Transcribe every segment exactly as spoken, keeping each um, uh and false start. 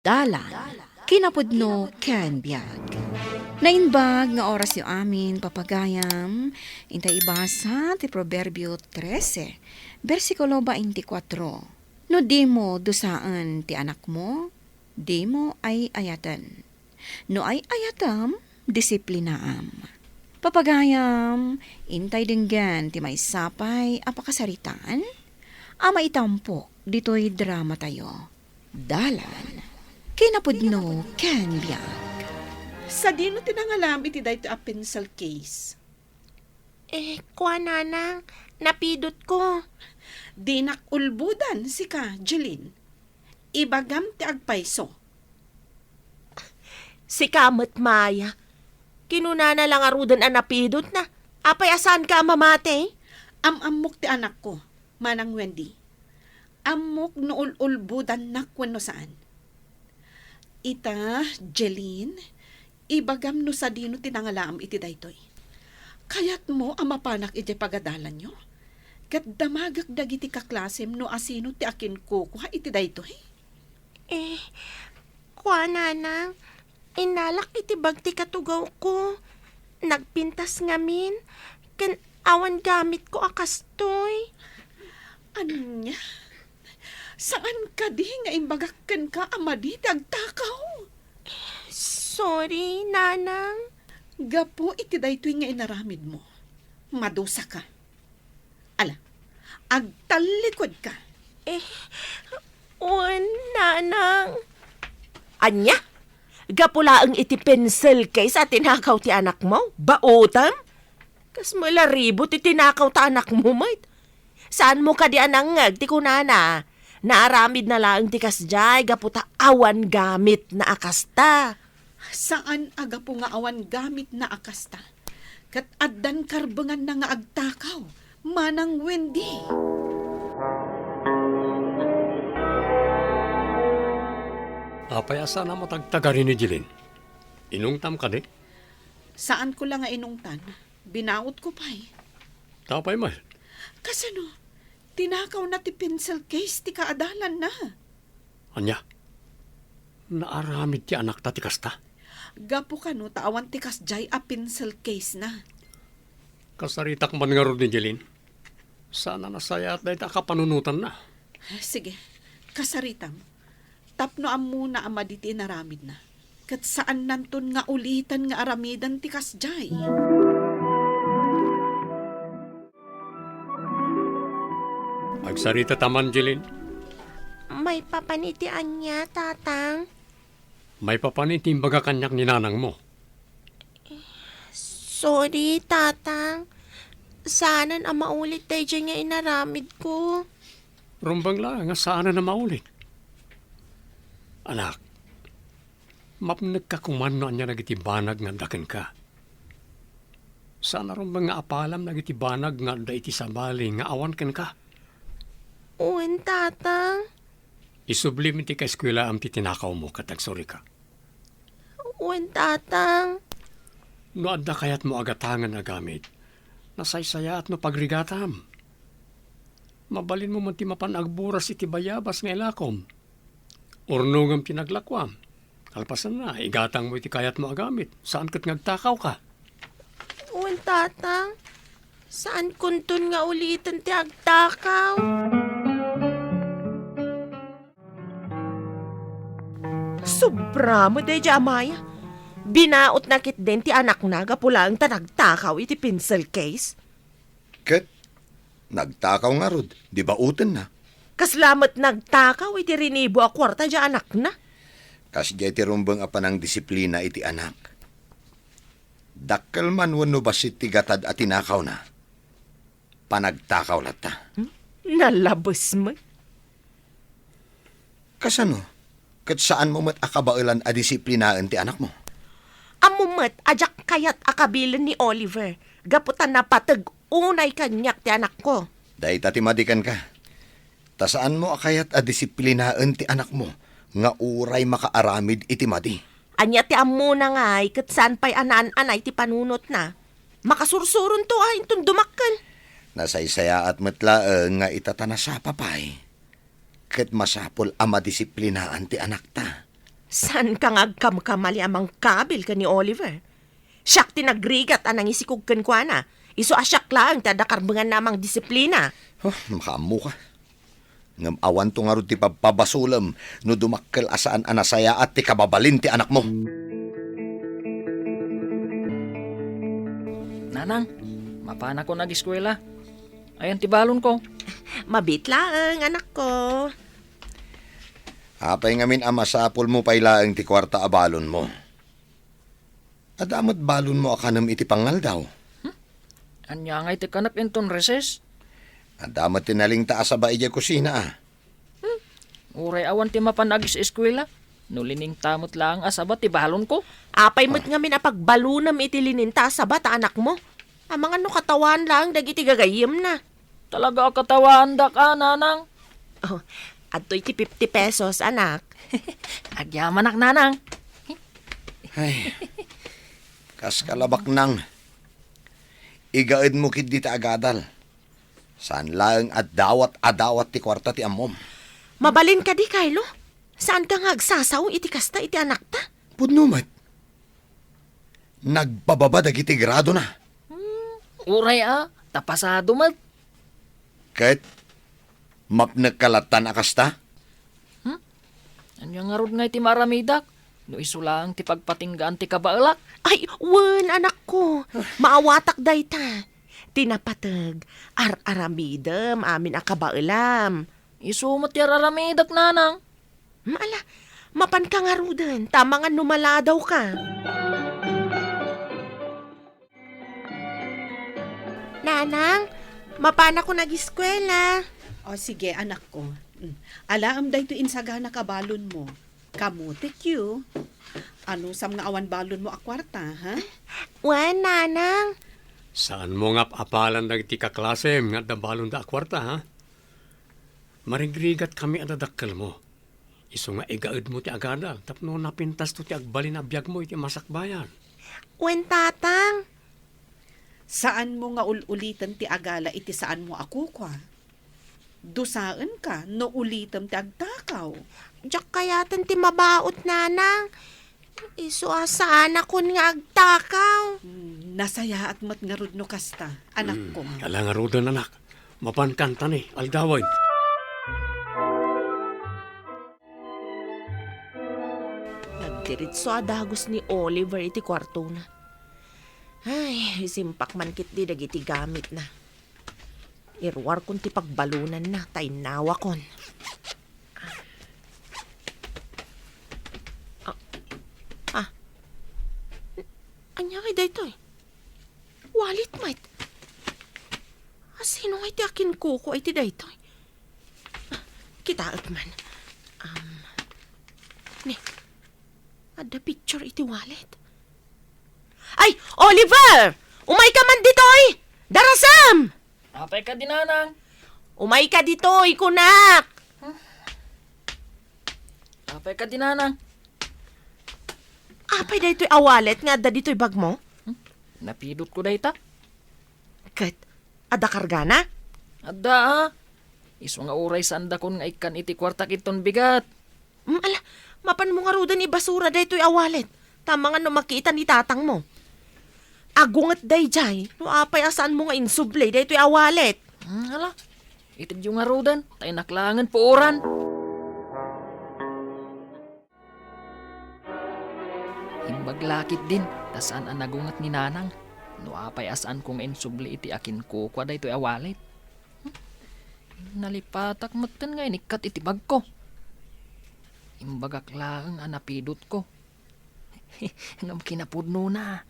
Dalan, kinapudno ken biag. Naimbag nga orasyo amin, papagayam, intay ibasa ti Proverbio trese, bersikulo baintikwatro. No dimo dusaen ti anakmo, dimo ay-ayaten. No ay-ayatem, disiplinaam. Papagayam, intay denggen ti maysa pay a pakasaritaan a maitampok ditoy dramatayo. Dalan, kinapudno ken biag. Sadino ti nangalaam iti daytoy a pencil case? Eh, kua, nanang, napidotko. Dinak ulbodan sika, Jeline. Ibagam ti agpayso. Sika met, Maya. Kinunana la ngaruden a napidotna. Apay a saanka a mamati? Am-ammok ti anakko, Manang Wendy. Ammok no ul-ulbodannak wenno saan. Ita, Jeline, ibagam no sadino ti nangalaam iti daytoy. Kayatmo a mapanak idiay pagadalanyo? Ket damagek dagiti kaklasem no asino ti akinkukua iti daytoy? Eh, kua, nanang, innalak iti bag ti katugawko. Nagpintas ngamin, ken awan gamitko a kastoy. Ania? Saan kadi nga imbagak kenka a madi ti agtakaw? Sorry, nanang. Gapu iti daytoy nga inaramidmo, madusaka. Ala, agtallikudka. Eh, wen, nanang. Ania? Gapu laeng iti pencil case a tinakaw ti anakmo? Baotem? Kasmo la ribo ti tinakaw ta anakmo met. Saanmo kadi a nangngeg ti kunana? Naaramidna laeng ti kasdiay gapu ta awan gamitna a kasta. Saan a gapu nga awan gamitna a kasta, ket addan karbenganna nga agtakaw, Manang Wendy. Apay a saan a matagtagari ni Jeline? Inungtam kadi? Saanko la nga inungtan. Binaotko pay. Apay met? Kasano? Tinakawna ti pencil case ti kaadalanna. Ania? Naaramid ti anakta ti kasta? Gapu kano ta awan ti kasdiay a pencil case na. Kasaritak man ngarud ni Jeline. Saan a nasayaat dayta a kapanunotanna. Sige, kasaritam. Tapno ammona a madi ti inaramidna. Ket saannanton nga uliten nga aramiden ti kasdiay. Agsarita ta man, Jeline. Maipapan iti ania, Tatang? Maipapan iti imbaga kaniak ni nanangmo. Sorry, Tatang. Saanen a maulit daydiay nga inaramidko. Rumbeng la nga saanen a maulit. Anak, mapnekka koman no ania dagiti banag nga adda kenka. Saan a rumbeng nga apalam dagiti banag nga adda iti sabali nga awan kenka. Wen, Tatang. Isublim iti kaeskuelaam ti tinakawmo ket agsurika. Wen, Tatang. No adda kayatmo a gatangen a gamit, nasaysayaat no pagrigatam. Mabalinmo man ti mapan agburas iti bayabas nga ilakom. Urnongem ti naglakuam. Kalpasanna, igatangmo iti kayatmo a gamit. Saan ket nga agtakawka. Wen, Tatang. Saankonton nga uliten ti agtakaw. Sobra met daydiay a Maya. Binaotna ketdin ti anakna gapu laeng ta nagtakaw iti pencil case. Ket nagtakaw ngarud, di baotenna. Kasla met nagtakaw iti rinibo a kuarta diay anakna. Kasdiay ti rumbeng a panangdisiplina iti anak. Dakkel man wenno bassit ti gatad a tinakawna, panagtakaw latta. Hmm? Nalabes met. Kasano? Ket saanmo met a kabaelan a disiplinaen ti anakmo? Ammom met a diak kayat a kabilen ni Oliver gapu ta napateg unay kaniak ti anakko. Dayta ti madi kenka. Ta saanmo a kayat a disiplinaen ti anakmo nga uray makaaramid iti madi. Ania ti ammona ngay ket saan pay a naan-anay ti panunotna? Makasursuronto a inton dumakkel. Nasaysayaat met laeng nga ita ta nasapa pay. Ket masapul a madisiplinaan ti anakta. Saanka nga agkamkamali a mangkabil ken ni Oliver? Siak ti nagrigat a nangisikog kenkuana. Isu a siak laeng ti adda karbenganna a mangdisiplina. Oh, makaammoka. Ngem awanto ngarud ti pabpabasolem no dumakkel a saan a nasayaat ti kababalin ti anakmo. Nanang, mapanakon agiskuela. Ayan ti balonko. Mabiit laeng, anakko. Apay ngamin a masapulmo pay laeng ti kuarta a balonmo? Adda met balonmo a kanem iti pangaldaw. Hmm? Ania ngay ti kanak inton recess? Adda met ti nalingta a saba idiay kusina, a. Hmm? Uray awan ti mapan agis-eskuela, no liningta met laeng a saba ti balonko. Apay met ngamin a pagbalonem iti lininta a saba ta anakmo? Amangan no katawaan laeng dagiti gagayyemna. Talaga a katawaandak, a, nanang. Oh, adtoy ti fifty pesos, anak. Agyamanak, nanang. Ay, kas kalabaknang. Igaedmo ketdi ti agadal. Saan laeng a dawat a dawat ti kuarta ti ammom. Mabalin kadi, Carlo? Saanka nga agsasao iti kasta iti anakta? Pudno met. Nagbababa dagiti gradona. Hmm, uray a, ta pasado met. Ket mapnekka lattan a kasta? Hmm? Ania ngarud ngay ti maaramidak? No isu laeng ti pagpatinggaan ti kabaelak? Ay, wen, anakko. Maawatak dayta. Ti napateg, ar-aramidem amin a kabaelam. Isu met ti ar-aramidek, nanang. Hmm, ala, mapanka ngaruden, ta amangan no maladawka. Nanang, mapanakon agiskuela. O, sige, anakko. Mm. Alaem daytoy insaganak a balonmo. Kamutik, you. Anusam nga awan balonmo a kuarta, ha? Wen, nanang. Saanmo nga ap-apalan dagiti kaklasem nga adda balonda a kuarta, ha? Marigrigatkami a dadakkelmo. Isu nga igaedmo ti agadal tapno napintasto ti agbalin a biagmo iti masakbayan. Wen, tatang. Saanmo nga ul-uliten ti agala iti saanmo a kukua. Dusaenka no ulitem ti agtakaw. Diak kayaten ti mabaut, nanang. Isu a saanakon nga agtakaw. Hmm, nasayaat met ngarud no kasta, anakko. Hmm, ala ngaruden, anak. Mapankan ta ni aldawen. Nagdiritso a dagus ni Oliver iti kuartona. Ay, isimpak man ketdi dagiti gamitna. Iruarkon ti pagbalonanna ta innawakon. Ah. Ah. Ania ngay daytoy? Wallet met. A, sino ngay ti akinkukua iti daytoy? Ah, kitaek man. Um, ni, adda picture iti wallet. Ay, Oliver! Umayka man ditoy! Darasem! Apay kadi, nanang? Umayka ditoy, kunak! Apay kadi, nanang? Apay daytoy a wallet nga adda ditoy bagmo? Hmm? Napidotko dayta. Ket, adda kargana? Adda, a. Isu nga uray saandakon nga ikkan iti kuartak inton bigat. Mm, ala, mapanmo ngaruden ibasura daytoy a wallet. Ta amangan no makita ni tatangmo. Agunget daydiay, no apay a saanmo nga insubli daytoy a wallet. Hmm, ala, itedyo ngaruden, ta innak laengen puoran. Imbag la ketdin, ta saan a nagunget ni nanang, no apay a saanko nga insubli iti akinkukua daytoy a wallet. Hmm? Nalipatak metten nga inikkat iti bagko. Imbagak laeng a napidotko. Ngem kinapudnona,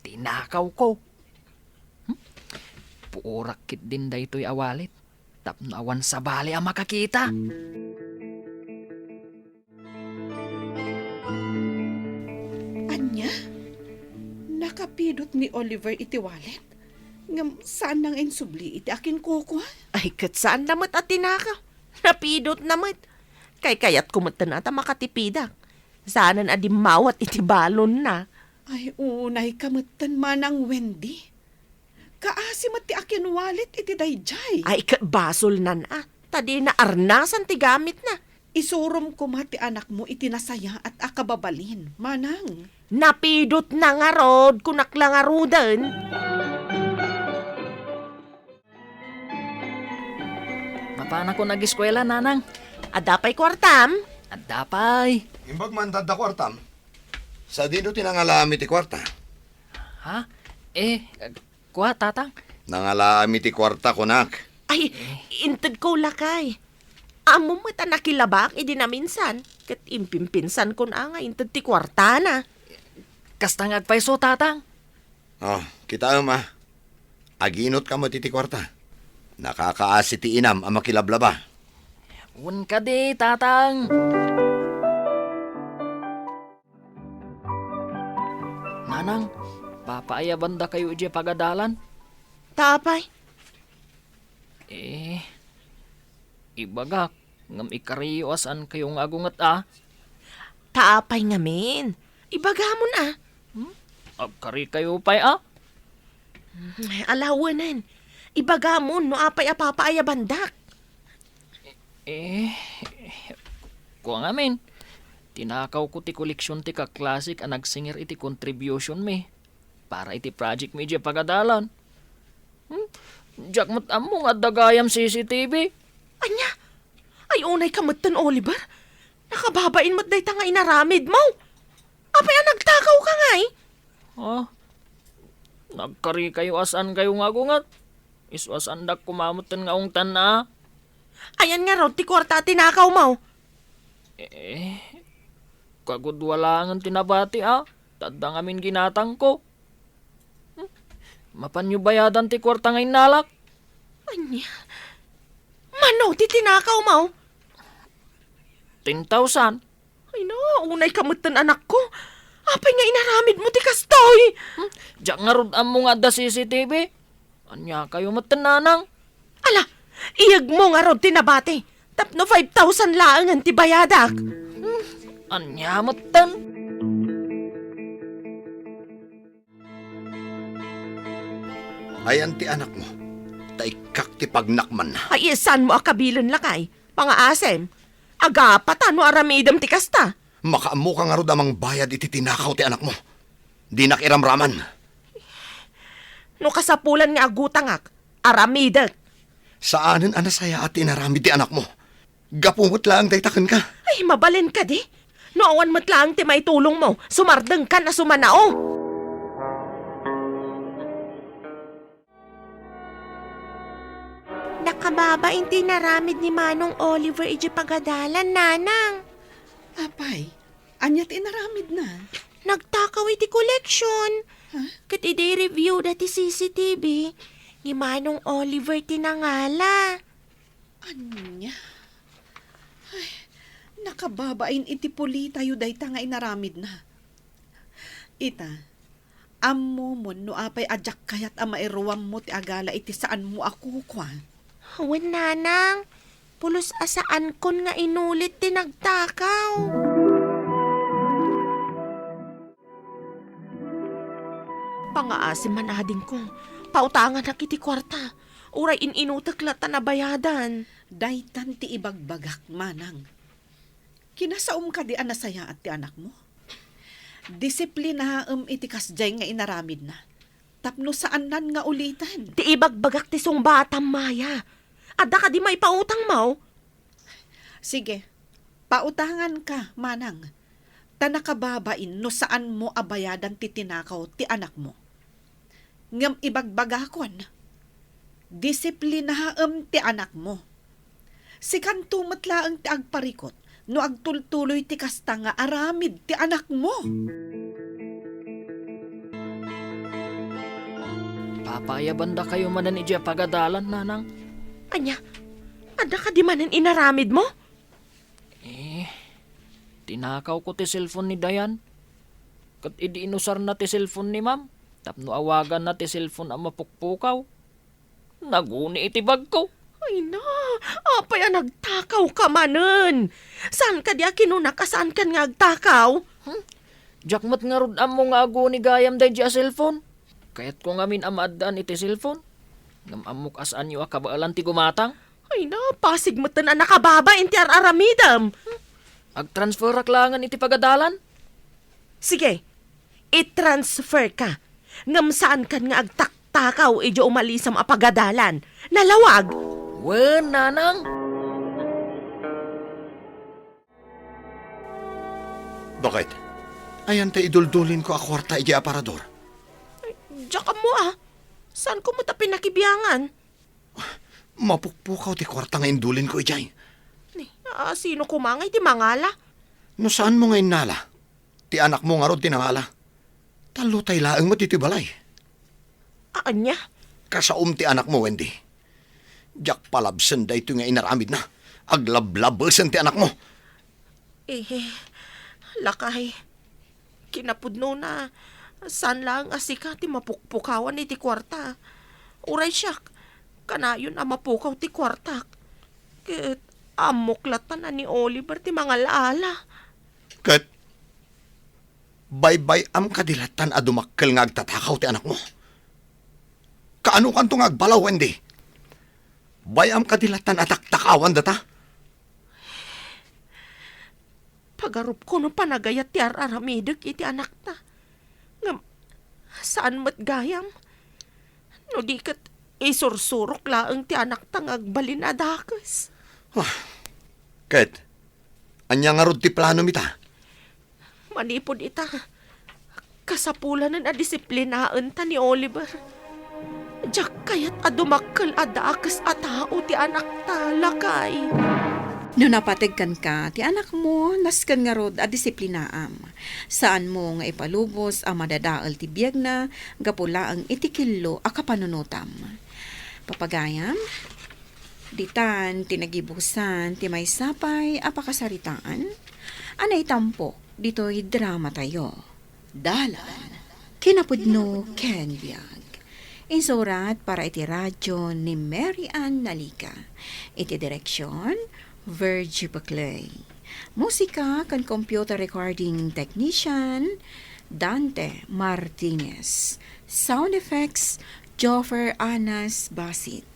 tinakawko. Hmm? Puorak ketdin daytoy a wallet tapno awan sabali a makakita. Ania? Nakapidot ni Oliver iti wallet? Ngem saanna nga insubli iti akinkukua? Ay, ket saanna met a tinakaw. Napidotna met. Kaykayatko metten a ta makatipidak. Saanen a dimmawat iti balonna. Ay, unayka metten, Manang Wendy. Kaasi met ti akinwallet iti daydiay. Ay, ket basolnan a, ta dina arnasan ti gamitna. Isurom koma ti anakmo iti nasayaat a kababalin, manang. Napidotna ngarud, kunak la ngaruden. Mapanakon ageskuela, nanang. Adda pay kuartam? Adda pay. Imbag man ta adda kuartam. Sadino ti nangalaam iti kuarta? Ha? Eh, kua, tatang? Nangalaam iti kuarta, kunak. Ay, intedko, lakay. Ammom met a nakilabak idi naminsan, ket impimpinsankon a nga inted ti kuartana. Kasta nga agpayso, tatang. Oh, kitaem a. Aginutka met iti kuarta. Nakakaasi ti inam a makilablaba. Wen kadi, tatang. Nanang, papaayabandakayo idiay pagadalan? Ta apay? Eh, ibagak, ngem ikariyo a saankayo nga agunget a. Ta apay ngamin? Ibagamon a. Hmm? Agkarikayo pay a? Ala wen, ibagamon no apay a papaayabandak. Eh, kua ngamin, tinakawko ti koleksion ti kaklasik a nagsingir iti contributionmi para iti projectmi idiay pagadalan. Hmm? Diak met ammo nga adda gayam C C T V. Ania? Ay, unayka metten, Oliver? Nakababain met dayta nga inaramidmo. Apay a nagtakawka ngay? Ah, nagkarikayo a saankayo nga agunget. Isu a saandak koma metten nga ungtanna. Ayan ngarud ti kuarta a tinakawmo? Eh, kagudua laengen ti nabati a. Ta adda ngamin ginatangko. Hmm? Mapanyo bayadan ti kuarta nga innalak? Ania? Mano ti tinakawmo? Ten thousand. Ay na, unayka metten, anakko. Apay nga inaramidmo ti kastoy? Hmm? Diak ngarud ammo nga adda C C T V. Aniakayo metten, nanang? Ala, iyegmo ngarud ti nabati. Tapno five thousand laengen ti bayadak. Hmm, ania metten? Ayan ti anakmo, ta ikkak ti pagnakmanna. Ay, saanmo a kabilen, lakay. Pangaasem. Agapata no aramidem ti kasta. Makaammoka ngarud a mangbayad iti tinakaw ti anakmo. Dinak iramraman. No kasapulan nga agutangak, aramidek. Saanen a nasayaat ti inaramid ti anakmo. Gapu met laeng dayta kenka. Ay, mabalin kadi? No awan met laeng ti maitulongmo, sumardengkan a sumanao. Nakababain ti inaramid ni Manong Oliver idiay pagadalan, nanang. Apay, ania ti inaramidna? Nagtakaw iti koleksion. Ha? Ket idi review da ti C C T V, ni Manong Oliver ti nangala. Ania? Ay, nakababain iti pulitayo dayta nga inaramidna. Ita, ammomon no apay a diak kayat a mairuammo ti agala iti saanmo a kukua. Wen, nanang, pulos a saankon nga inulit ti nagtakaw. Pangaasi man, adingko, pautanganak iti kuarta. Uray in-inutek latta nabayadan. Daytan ti ibagbagak, manang. Kinasaom kadi a nasayaat ti anakmo? Disiplinaem iti kasdiay nga inaramidna, tapno saannan nga uliten. Ti ibagbagak ti sungbatam, Maya. Adda kadi maipautangmo? Sige, pautanganka, manang. Ta nakababain no saanmo a bayadan ti tinakaw ti anakmo. Ngem ibagbagakon, disiplinaem ti anakmo. Sikanto met laeng ti agparikut no agtultuloy ti kasta nga aramid ti anakmo. Papaayabandakayo manen idiay pagadalan, nanang. Ania? Adda kadi manen inaramidmo? Eh, tinakawko ti cellphone ni Dayan. Ket idi inusarna ti cellphone ni Ma'am, tapno awaganna ti cellphone a mapukpukaw, naguni iti bagko. Ay na, apay a nagtakawka manen? Saan kadi a kinunak a saankan nga agtakaw? Hmm? Diak met ngarud ammo nga aguni gayam daydi a cellphone. Kayatko ngamin a maaddaan iti cellphone. Ngem ammok a saanyo a kabaelan ti gumatang. Ay na, pasig metten a nakababain ti ar-aramidem. Agtransferak laengen iti pagadalan? Sige, i-transfer ka. Ngem saankan nga agtaktakaw idiay umalisem a pagadalan. Nalawag? Wen, nanang. Baket? Ayan ta iduldulinko a kuarta idiay aparador? Diak ammo a. Saanko met a pinakibiangan? Mapukpukaw ti kuarta nga indulinko idiay. Ni, a, sino koma nga iti mangala? No saanmo nga innala, ti anakmo ngarud ti nangala. Tallo tay laeng met iti balay. Ania? Kasaom ti anakmo, Wendy. Diak palabsen daytoy nga inaramidna. Aglablabesen ti anakmo. Eh, lakay, kinapudnona, saan laeng a sika ti mapukpukawan iti kuarta. Uray siak, kanayon a mapukaw ti kuartak. Ket ammok latta a ni Oliver ti mangal-ala. Ket baybay-am kadi latta a dumakkel nga agtatakaw ti anakmo? Kaanokanto nga agbalaw, Wendy? Bay-am kadi latta a taktakawan data? Pagarupko no panagayat ti ar-aramidek iti anakta. Ngem, saan met gayam? No di ket isursurok laeng ti anakta nga agbalin a dakes. Ah, ket, ania ngarud ti planom ita? Manipud ita, kasapulanen a disiplinaenta ni Oliver. Diak kayat a dumakkel a dakes a tao ti anakta, lakay. No napateg kenka ti anakmo, nasken ngarud a disiplinaam. Saanmo nga ipalubos a madadael ti biagna gapu laeng iti kello a kapanunotam. Papagayam, ditan ti nagibusan ti maysa pay a pakasaritaan a naitampok ditoy dramatayo. Dalan, kinapudno ken biag. Insurat para iti radyo ni Mary Ann Nalica. Iti direksyon, Virgie Paclay. Musika ken computer recording technician, Dante Martinez. Sound effects, Joffer Anas Basit.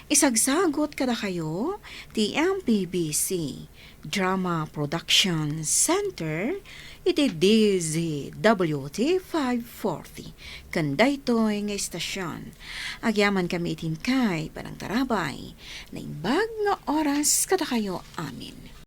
Isagsagut kadakayo ti M P B C Drama Production Center iti D Z W T five forty ken daytoy nga istasyon. Agyamankami iti inkay panangtarabay. Naimbag nga oras kadakayo amin.